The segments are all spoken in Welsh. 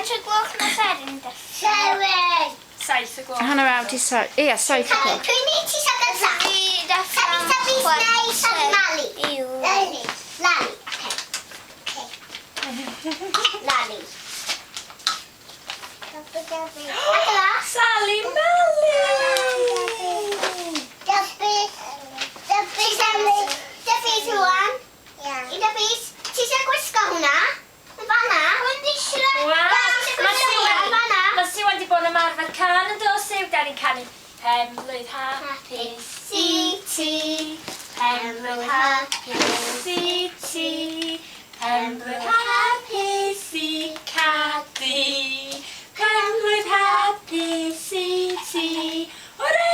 Faint o gloch mae Seren yn dechrau? 7. 7 y gloch. Hanner awr 'di saith. Ia, 7 y gloch. Dwi'n neud ti siarad sa. Fi Sabi sabi neu sabi mali. Yw. Lali. Lali. Lali. Sali Mali! Dybu. Dybu Sali. Dybu Rwan. Un dybu. Ti eisiau gwisgo hwnna? Yn fanna? Hwn di Shrek. Wel, Ti mae eisiau gwisgo hwnna yn Siwan, fanna? mae Siwan 'di bod yn ymarfer cân yn do, Siw? Da ni'n canu Penblwydd hapus i ti. Penblwydd hapus i ti. Penblwydd hapus i Cadi. Penblwydd hapus i ti. Hwrê!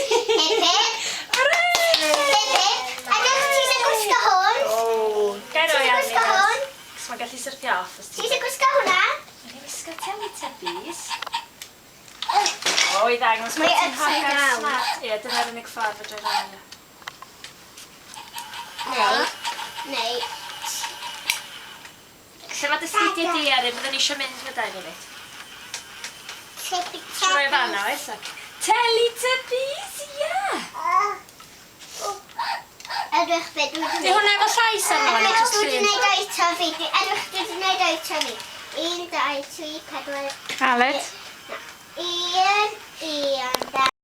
Hip hip. Hwrê! Hip hip. Edrych, ti eisiau gwisgo hwn? O, Gai Ti roi eisiau arni. gwisgo hwn? Cos mae'n gallu syrthio off os Ti ti... eisiau gwisgo hwnna? Mae'n i wisgo Teletubbies. O, i ddangos bod Mae ti'n upside hogan down. smart. Ie, dyna'r unig ffordd fedra i roi o. Neu. Neu. Lle mae dy sgidiau di, Erin? Byddwn ni eisiau mynd gyda i munud. Tebi Ti'n rhoi o fan'na, oes? Ac Teletubbies, ie! Edrych beth dwi wedi Di hwnna efo llais arno fo, neu Edrych jyst dwi wedi llun? gwneud oito fi. Edrych dwi wedi gwneud oito fi. 1, 2, 3, 4... Aled? 1, 1, 2...